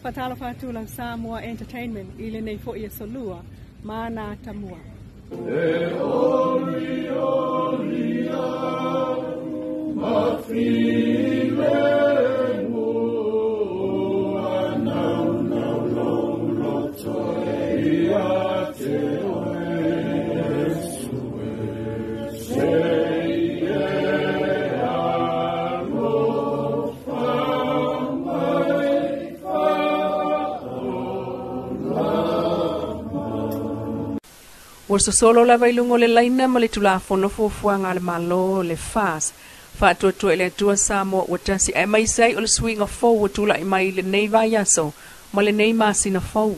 Faatalofa atu lau Samoa Entertainment i lenei foi aso Lua ma ana atamua. E olioli au ma filemu, a naunau lou loto ia te oe Iesu e, se i e alofa mai faaola mai. Ua sosolo lava i luga o le laina ma le Tulafono Fuafuaga a le Malo, le FAS, Faatuatua i le Atua Samoa ua tasi, aemaise ai o le suiga fou ua tulai mai i lenei vaiaso ma lenei masina fou.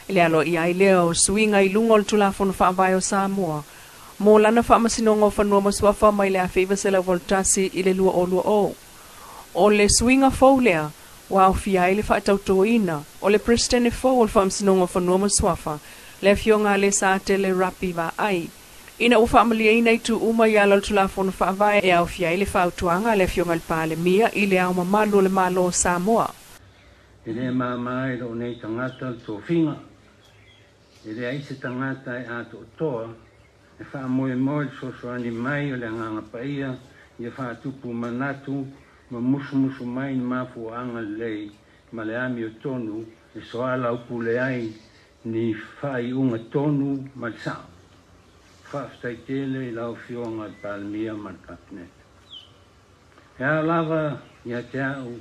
I le aloaia ai lea o suiga i luga o le Tulafono Faavae o Samoa mo lana Faamasinoga o Fanua ma Suafa mai le 1981 i le 2020. O le suiga fou lea ua aofia ai le faatautoina o le Peresetene fou o le Faamasinoga o Fanua ma Suafa, le Afioga a Lesatele Rapi Vaai, ina ua faamalieina itu uma i ala o le Tulafono Faavae e aofia ai le fautuaga a le Afioga i le Palemia i Le Ao Mamalu o le Malo o Samoa. E le māmā i lou nei tagata le tofiga. E leai se tagata e atoatoa, e faamoemoe le fesoasoani mai o le Agaga Paia ia faatupu manatu ma musumusu mai ni mafuaaga lelei ma le amiotonu e soalaupule ai ni faaiuga tonu ma le sao. Faafetai tele i lau Afioga i le Palemia ma le Kapeneta. E ao lava ia te au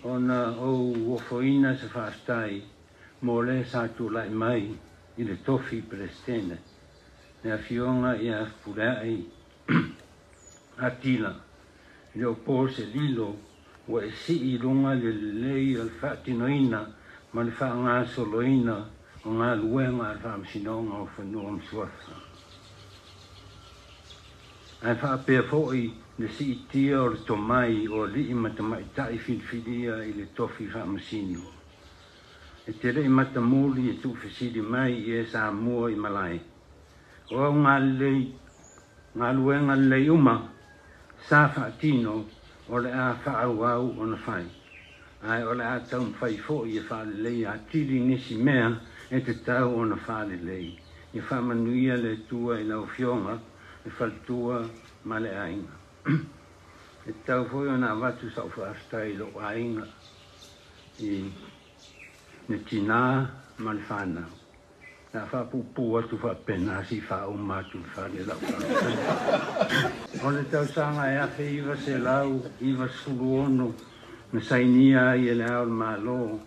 ona ou ofoina se faafetai mo le sa tulai mai i le tofi Peresetene, le Afioga ia Fepuleai Atila. E le o po se lilo ua e sii i luga le lelei o le faatinoina ma le faagasoloina o galuega a le Faamasinoga o Fanua ma Suafa. Ae faapea foi le siitia o le tomai o alii ma tamaitai filifilia i le tofi faamasino. E te le i matamuli e tuufesili mai i e sa mua i malae. O au galuega lelei uma sa faatino o le a faaauau ona fai. Ae o le a taumafai foi e faaleleia atili nisi mea e tatau ona faalelei. Ia faamanuia le Atua i lau Afioga, le faletua ma le aiga. E tatau foi ona avatu sau faafetai i lou aiga, i le tinā ma le fanau. O le a faapuupuu atu faapena se i faauma atu le fale lau faafetai. O le tausaga e 1996 na sainia ai e Le Ao o le Malo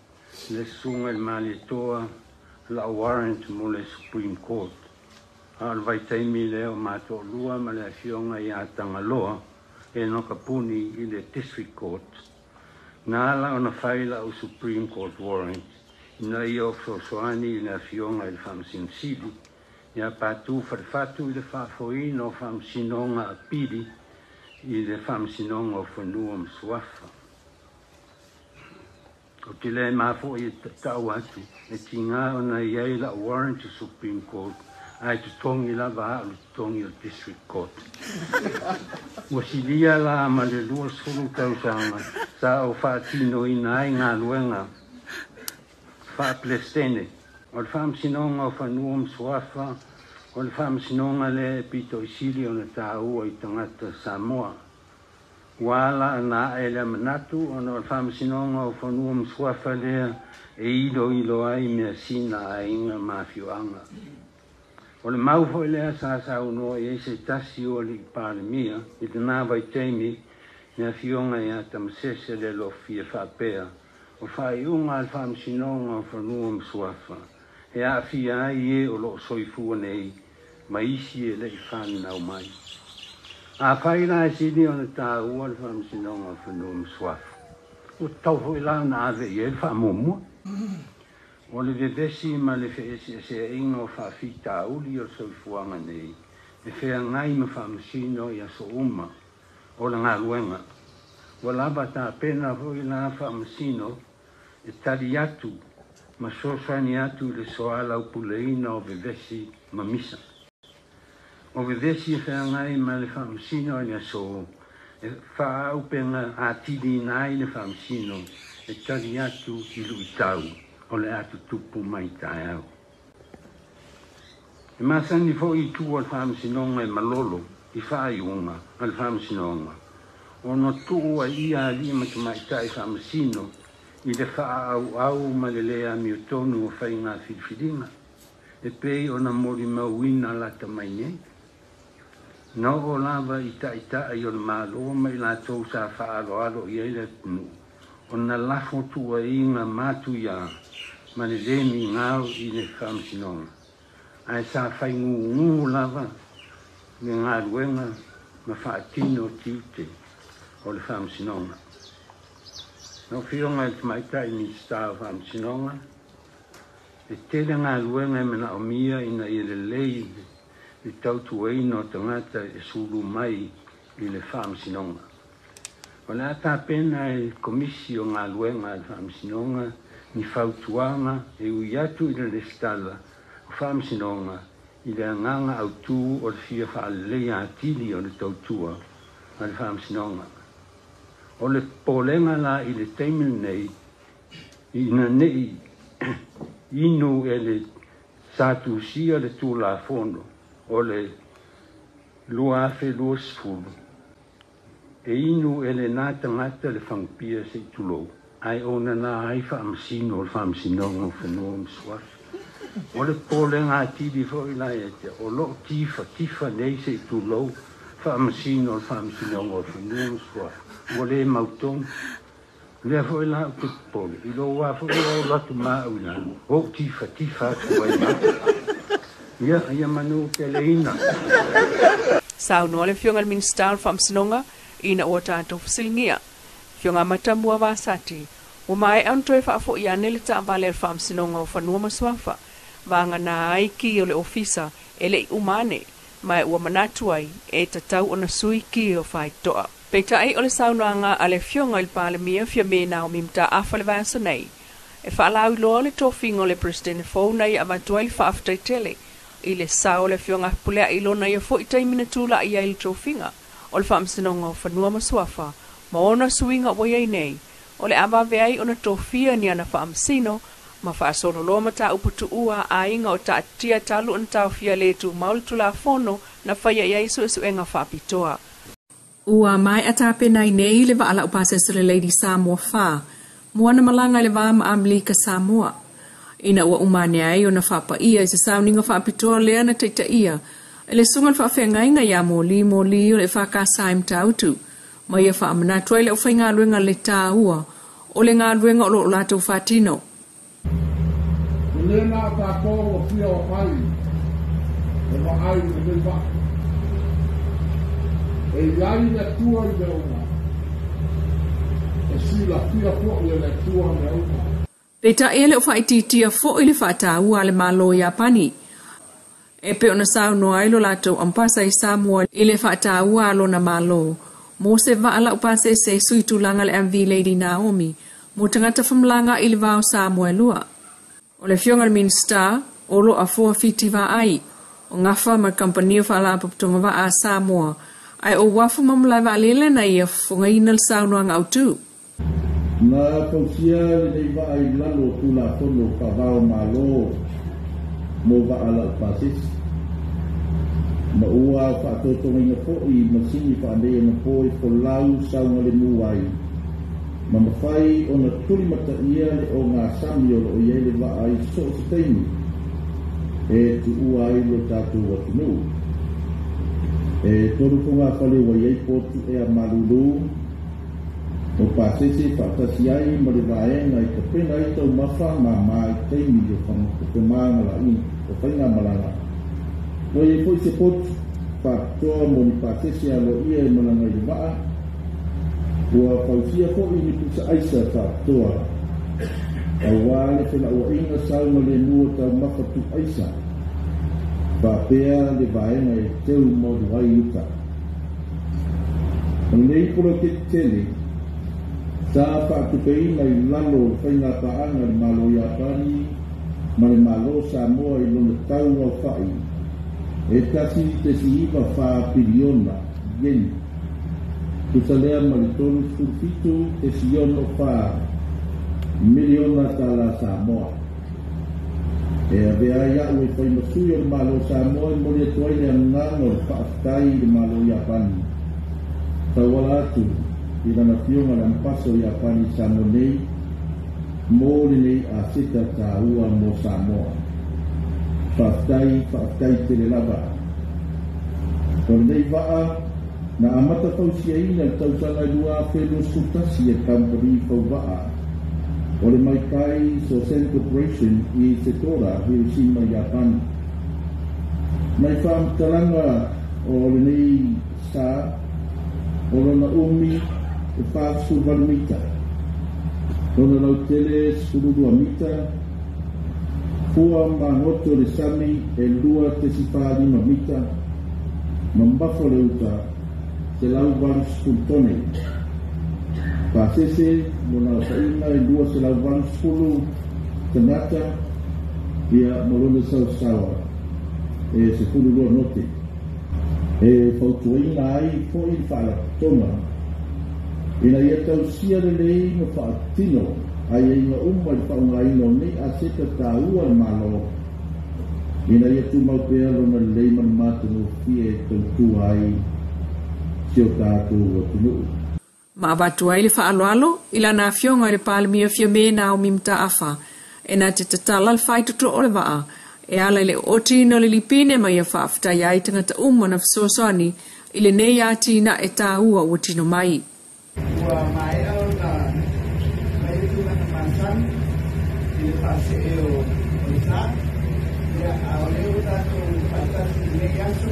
le Susuga i le Malietoa lau warrant mo le Supreme Court. A o le vaitaimi lea o matoalua ma le Afioga ia Tagaloa Enoka Puni i le District Court. Na ala ona fai lau Supreme Court warrant ina ia o fesoasoani i le Afioga i le Faamasino Sili ia Patu Falefatu i le faafoeina o faamasinoga apili i le Faamasinoga o Fanua ma Suafa. Ou te le mafo'i e tatau atu e tiga ona i ai lau warrant i Supreme Court ae totogi lava au le totogi o le District Court. Ua silia la ma le 20 tausaga sa ou faatinoina ai galuega faa-Peresetene o le Faamasinoga o Fanua ma Suafa, o le faamasinoga lea e pito i sili ona taua i tagata Samoa. Ua ala ona ae lea manatu ona o le Faamasinoga o Fanua ma Suafa lea e iloilo ai measina a aiga ma afioaga. O le mau foi lea sa saunoa i ai se tasi o alii Palemia i lena vaitaimi, le Afioga ia Tamasese Lealofi e faapea, O faaiuga a le Faamasinoga o Fanua ma Suafa e aafia ai e o lo o soifua nei ma isi e le i fanau mai. Afai la e sili ona taua le Faamasinoga o Fanua ma Suafa, ua tatau foi la ona ave i ai le faamuamua. O le vevesi ma le feeseeseaiga o faafitauli o le soifuaga nei e feagai ma faamasino i aso uma o le galuega. Ua lava tapena foi la faamasino e tali atu ma fesoasoani atu i le soalaupuleina o vevesi ma misa. O vevesi e feagai ma le faamasino i le aso e faaauupega atiliina ai le faamasino e tali atu i luʻitau o le a tutupu mai taeao. E masani foʻi i tua o le faamasinoga e malolo i faaiuga a le faamasinoga ona tuu ai ia aliʻi ma tamaitaʻi faamasino i le faaauau ma le lē amiotonu o faiga filifiliga e pei ona molimauina lata mai nei. Na oo lava i taʻitaʻi o le Mālō ma i latou sa faaaloalo i ai le atunuu ona lafo tuuaiga matuiā ma le lē migao i le faamasinoga, ae sa faigūgū lava le galuega ma faatino tiute o le faamasinoga. Lau Afioga i le Tamaitai Minisita o Faamasinoga, e tele galuega e manaomia ina ia lelei le tautuaina o tagata e sulu mai i le faamasinoga. O le a tapena e le Komisi o Galuega a le Faamasinoga ni fautuaga e ui atu i le resitala o Faamasinoga i le agaga autū o le fia faaleleia atili o le tautua a le Faamasinoga. O le popolega la i le taimi lenei ina nei inu e le sa tusia le Tulafono o le 2020 e inu e lenā tagata le fagupia se i tulou, ae ona na ai faamasino o le Faamasinoga o Fanua ma Suafa. O le popolega atili foʻi la ia te o loo tifatifa nei se i tulou faamasino o le Faamasinoga o Fanua ma Suafa ua lē mautonu. Lea foʻi la ou te popole i lou ā foʻi ua olo atu ma au i lalo ou tifatifa atu ai ma ia ia manu peleina. Saunoa le Afioga i le Minisita o le Faamasinoga ina ua tatou fesiligia. Afioga Matamua Vasati, ua maea ona toe faafoʻi ane le taavale a le Faamasinoga o Fanua ma Suafa, vagana ai ki o le ofisa e leʻi uma ane, ma ua manatu ai e tatau ona sui ki o faitoa. Peitai o le saunoaga a le Afioga i le Palemia Fiame Naomi Mataafa le vaiaso nei, e faalauiloa le tofiga o le Peresetene fou na ia avatu ai le faafetai tele i le sao o le Afioga Fepuleai i lona ia foʻi taimi na tulaʻi ai i le tofiga o le Faamasinoga o Fanua ma Suafa ma ona suiga ua i ai nei, o le a vave ai ona tofia ni ana faamasino ma faasololoa mataupu tuua a aiga o taatitia talu ona taofia lē tumau le Tulafono na faia i ai suesuega faapitoa. Ua maea tapena ai nei le vaa laupasese o le Lady Samoa 4 mo ana malaga i le va ma Amelika Samoa. Ina ua uma ane ai ona faapaia i se sauniga faapitoa lea na taitaia e le susuga i le faafeagaiga ia Moli Moli o le EFKS i Matautu ma ia faamanatu ai le aufaigaluega le taua o le galuega o lo o latou faatino. E lē na o tatou ua fia omai e vaai i lenei vaa. E i ai le Atua i mea uma, e silafia foi e le Atua mea uma. Peitai e le o faaitiitia foʻi le faataua a le Malo o Iapani e pei ona saunoa ai lo latou ampasa i Samoa i le faataua a lona Malo mo se vaa laupasese e sui tulaga le MV Lady Naomi mo tagata famalagaʻi i le va o Samoa e lua. O le Afioga i le Minisita o lo Afoa Fiti Vaai o gafa ma le Kamupani o Faalapotopotoga Vaa a Samoa ae o uafu ma malae vaalele na ia fofogaina le saunoaga autū. Na fausia lenei vaa i lalo o Tulafono Faava-o-Malo mo vaa laupasese, ma ua faatotogaina foʻi i masini faaneionapo e folau saogalemu ai ma mafai ona tulimataia le ogasami o loo i ai le vaa i so o se taimi e tuua ai lo tatou atunuu. E tolu fogafale ua i ai potu ea malūlū o pasese faatasi ai ma le vaega e tapena ai taumafa māmā i taimi o femalagaaiga o faigamalaga. Ua i ai foʻi se potu faapitoa mo ni pasese aloaia e malaga i le vaa. Ua fausia foʻi ni pusa aisa faapitoa auā le felauaiga saogalemu o taumafa tuuaisa faapea le vaega e teu malu ai i uta. O lenei poloketi tele sa faatupeina i lalo o le faigapaaga a le Malo o Iapani ma le Malo o Samoa i lona tau aofaʻi e 1.94 piliona ieni, tusa lea ma le 37.64 miliona tālā Samoa. E avea ai a'u e faimasui o le Malo Samoa e momoli atu ai le agaga o le fa'afetai i le Malo Iapani tauala atu i lana afioga le Amepasa o Iapani i Samoa nei mo lenei aseta tāua mo Samoa. Fa'afetai, fa'afetai tele lava. O lenei va'a na amata fausiaina le tausaga i 2021 e kamupani fauva'a o le Maikai Sosen Corporation i Setoda, Hiroshima, Iapani. Mai fa'amatalaga o lenei sa o lona umi e 48 mita, lona lautele 12 mita, fua magoto le sami e 2.45 mita, mamafa le uta 180 tone. Pasese mo na saina e 280 tagata ia ma lona saosaoa e 12 note. E fautuaina ai fo'i le fa'alapotoga ina ia tausia lelei ma fa'atino aiaiga uma i le fa'augaina o nei aseta tāua le Malo ina ia tumau pea lona lelei ma le matagofie e tautua ai si o tatou atunu'u. Ma avatu ai le fa'aloalo i lana afioga i le Palemia Fiame Naomi Mata'afa e na te tatala le faitoto'o o le va'a e ala i le otiina o le lipine ma ia fa'afetai ai tagata uma na fesoasoani i lenei atina'e tāua ua tino mai. Ua maea ona mai le tulaga masani i le fa'ase'e o le sa ia, a o lea ua tatou fa'atasi i lenei aso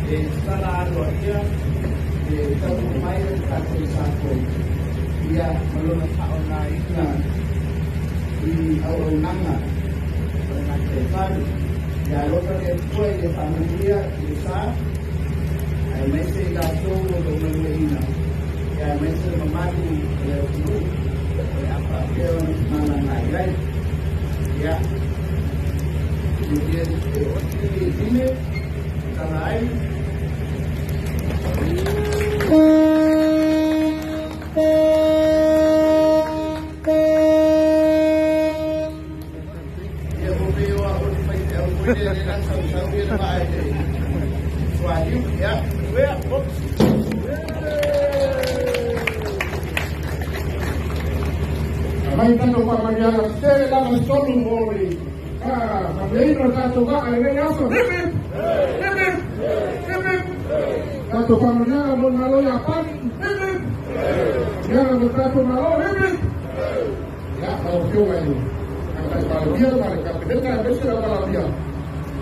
e tatala aloa'ia e taunuu mai le tatou sa ia ma lona fa'aogāina i auaunaga o le gataifale ia. Alofa le Atua i le fa'amanuia i le sa aemaise i latou o lo'o manueina ia, aemaise le mamalu o le atunuu o le a fa'apea ona femalagaai ai ia. Ia e oti line tala ai. Ia o pe oa o le faifeau foi lea le sausau ia le va'a i le sualiu ia ea. Mai tatou faamanuiaga tetele lava le tolu mo le faameaina o tatou va'a i lenei aso. Hip hip! Hip hip! Hip hip! Tatou faamanuiaga mo le Malo Iapani. Hip hip! Iana mo tatou Malo. Hip hip! Ia, lau Afioga i le Tamaitai Palemia ma le Kapeneta aemaise le Palamia,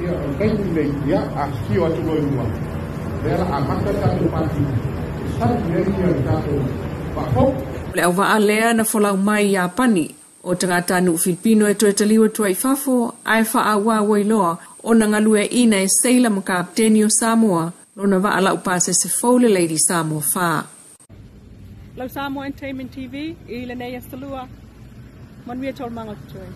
ia, o le taimi lenei, ia, afifio atu loa i luma lea la amata tatou pati e sali ai ia le tatou vaafou. O le auva'a lea na folau mai i Iapani o tagatanuu Filipino e toe taliu atu ai i fafo ae fa'aauau ai loa ona galueaʻina e seila ma kapeteni o Samoa lona va'a la'upasese fou le Lady Samoa 4. Lau Samoa Entertainment TV i lenei aso Lua. Manuia taualumaga o totoe.